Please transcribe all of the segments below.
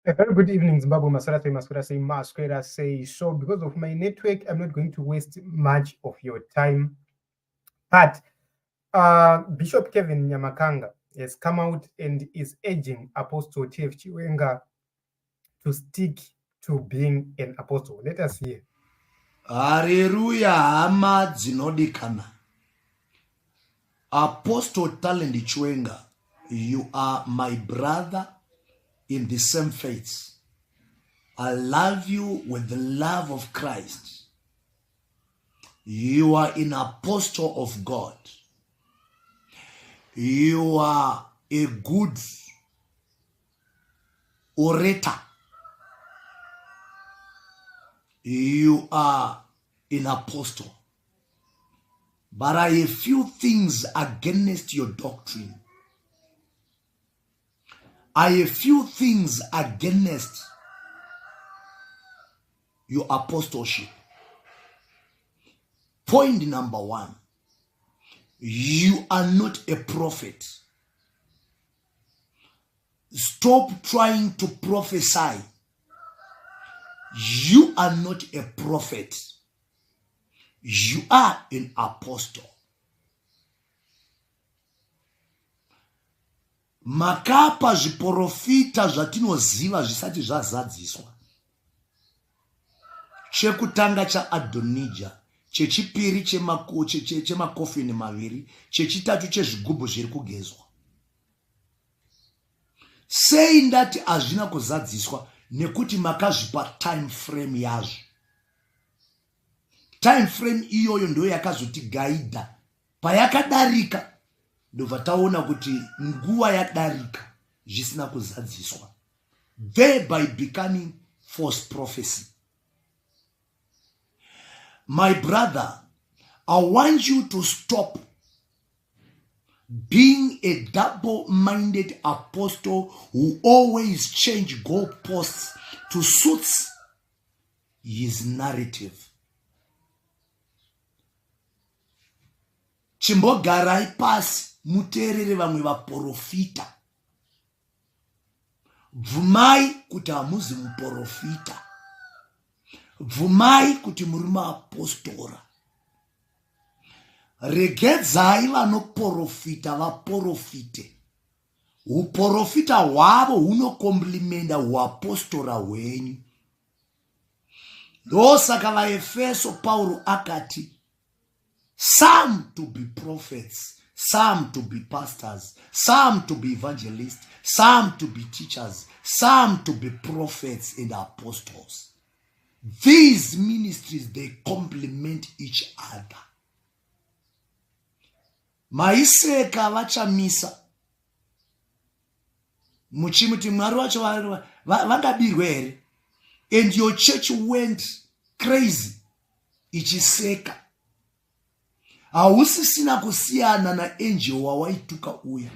A very good evening, Zimbabwe. Maswera sei, maswera sei, maswera sei. So, because of my network, I'm not going to waste much of your time. But Bishop Kevin Nyamakanga has come out and is urging Apostle T.F. Chiwenga to stick to being an apostle. Let us hear. Hareruya hama dzinodikana. Apostle Talent Chiwenga, you are my brother in the same faith. I love you with the love of Christ. You are an apostle of God. You are a good orator. You are an apostle. But I have few things against your doctrine. I have few things against your apostleship. Point number one, you are not a prophet. Stop trying to prophesy. You are not a prophet. You are an apostle. Makapa zviporofita zvatinoziva zvisati zvazadziswa. Chekutanga chaAdhonija, chechipiri chemakofini maviri, chechitatu chezvigubhu zviri kugezwa. Sei ndati hazvina kuzadziswa? Nekuti makazvipa time frame yazvo. Time frame iyoyo ndiyo yakazotigaidha payakadarika ndobva taona kuti nguva yadarika zvisina kuzadziswa thereby becoming false prophecy. My brother, I want you to stop being a double-minded apostle who always change goalposts to suit his narrative. Chimbogarai pasi muteerere vamwe vaporofita. Bvumai kuti hamuzi muporofita. Bvumai kuti muri maapostora. Regedzai vanoporofita vaporofite. Uporofita hwavo hunokomblimenda huapostora hwenyu. Ndosaka vaEfeso Pauro akati some to be prophets, some to be pastors, some to be evangelists, some to be teachers, some to be prophets and apostles. These ministries, they complement each other. Maiseka vachamisa muchimuti Mwari vacho vangabirwe here? And your church went crazy ichiseka. Hausisina kusiyana naangel wawaituka uya.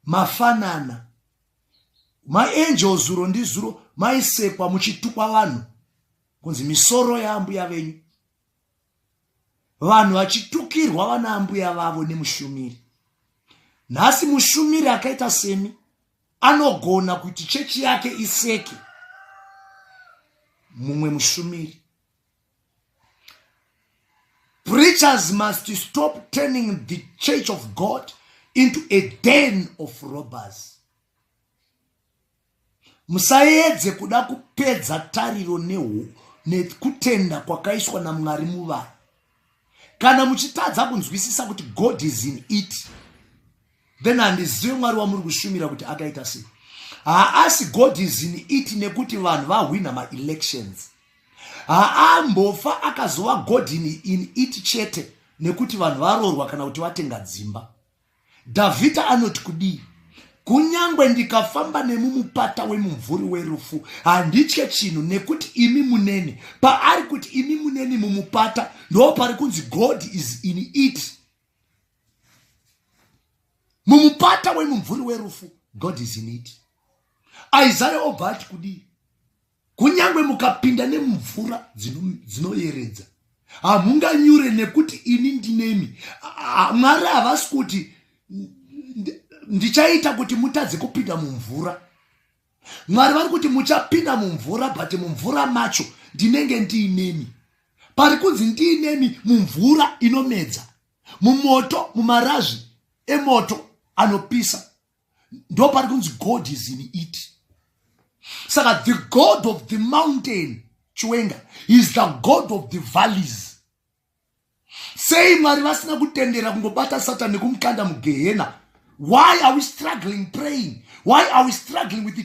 Mafanana. Maangel zuro ndizuro maisekwa muchitukwa vanhu kunzi misoro yaambuya venyu. Vanhu vachitukirwa vana ambuya vavo nemushumiri. Nhasi mushumiri akaita semi anogona kuti chechi yake iseke mumwe mushumiri. Preachers must stop turning the church of God into a den of robbers. Musaedze kuda kupedza tariro nekutenda kwakaiswa naMwari muvanhu. Kana muchitadza kunzwisisa kuti God is in it, then handizive Mwari wamuri kushumira kuti akaita sei. Haasi God is in it nekuti vanhu vahwina maelections. Haambofa akazova God in it chete nekuti vanhu varoorwa kana kuti vatenga dzimba. Dhavhidha anoti kudii? Kunyangwe ndikafamba nemumupata wemumvuri werufu, handitye chinhu nekuti imi muneni. Paari kuti imi muneni mumupata, ndo pari kunzi God is in it. Mumupata wemumvuri werufu, God is in it. Isaya obva ati kudii? Kunyange mukapinda nemumvura dzinoyeredza, hamunganyure nekuti ini ndinemi. Mwari havasi kuti Ndichaita kuti mutadze kupinda mumvura. Mwari vari kuti muchapinda mumvura, but mumvura macho ndinenge ndiinemi. Pari kunzi ndiinemi mumvura inomedza, mumoto, mumarazvi emoto anopisa, ndo pari kunzi God is in it. Saka the God of the mountain, Chiwenga, is the God of the valleys. Sei Mwari vasina kutendera kungobata Satani nekumukanda mugehena? Why are we struggling praying? Why are we struggling with the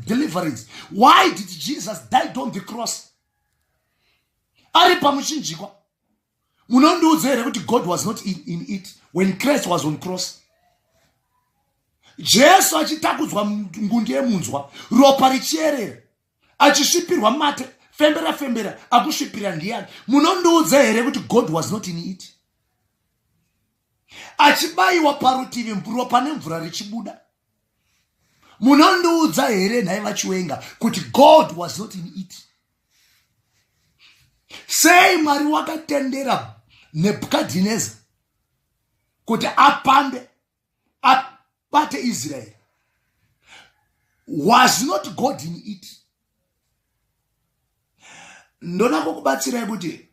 deliverance? Why did Jesus died on the cross, ari pamuchinjikwa? Munondiudza here kuti God was not in it when Christ was on cross? Jesu achitakudzwa ngundu yemunzwa, ropa richierera, achisvipirwa mate, fembera fembera, akusvipira ndiani? Munondiudza here kuti God was not in it? Achibayiwa parutivi, ropa nemvura richibuda, munondiudza here nhai vaChiwenga kuti God was not in it? Sei Mwari wakatendera Nebhukadhineza kuti apambe, abate Israeri? Was not God in it? Ndoda kukubatsirai kuti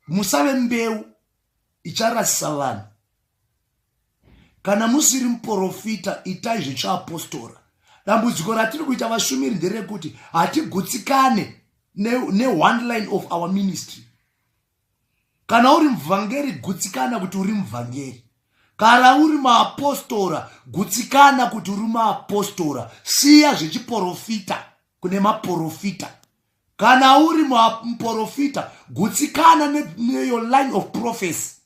musave mbeu icharasisa vanhu. Kana musiri muprofita, itai zvechiapostora. Dambudziko ratiri kuita vashumiri nderekuti hatigutsikane neone line of our ministry. Kana uri muvhangeri, gutsikana kuti uri muvhangeri. Kana uri maapostora, gutsikana kuti uri maapostora. Siya zvechiprofita kune maprofita. Kana uri muprofita, gutsikana neyour line of prophecy.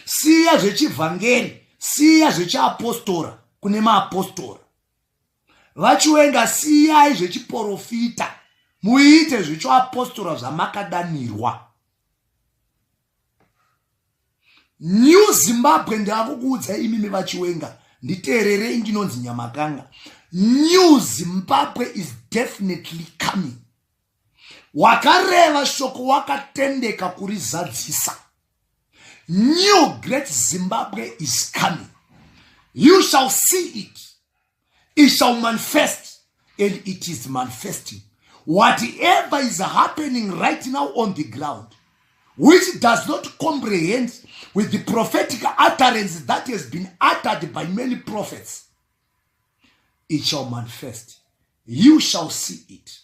Siya zvechivhangeri, siya zvechiapostora kune maapostora. VaChiwenga, siyai zvechiprofita, muite zvechiapostora zvamakadanirwa. New Zimbabwe, ndaakukuudzai imimi vaChiwenga, nditeererei, ndinonzi Nyamakanga. New Zimbabwe is definitely coming. Wakareva shoko, wakatendeka kurizadzisa. New great Zimbabwe is coming. You shall see it. It shall manifest, and it is manifesting. Whatever is happening right now on the ground, which does not comprehend with the prophetic utterance that has been uttered by many prophets, it shall manifest. You shall see it.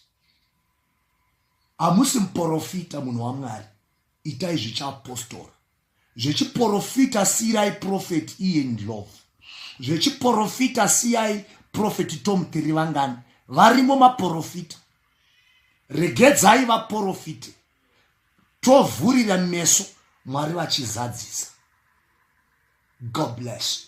Hamusi muprofita, munhu waMwari, itai zvechiapostora. Zvechiprofita siyirai Prophet Ian Love. Zvechiprofita siyai Prophet Tom Tirivangani. Varimo maprofita, regedzai vaprofite. Tovhurira meso, Mwari vachizadzisa. God bless.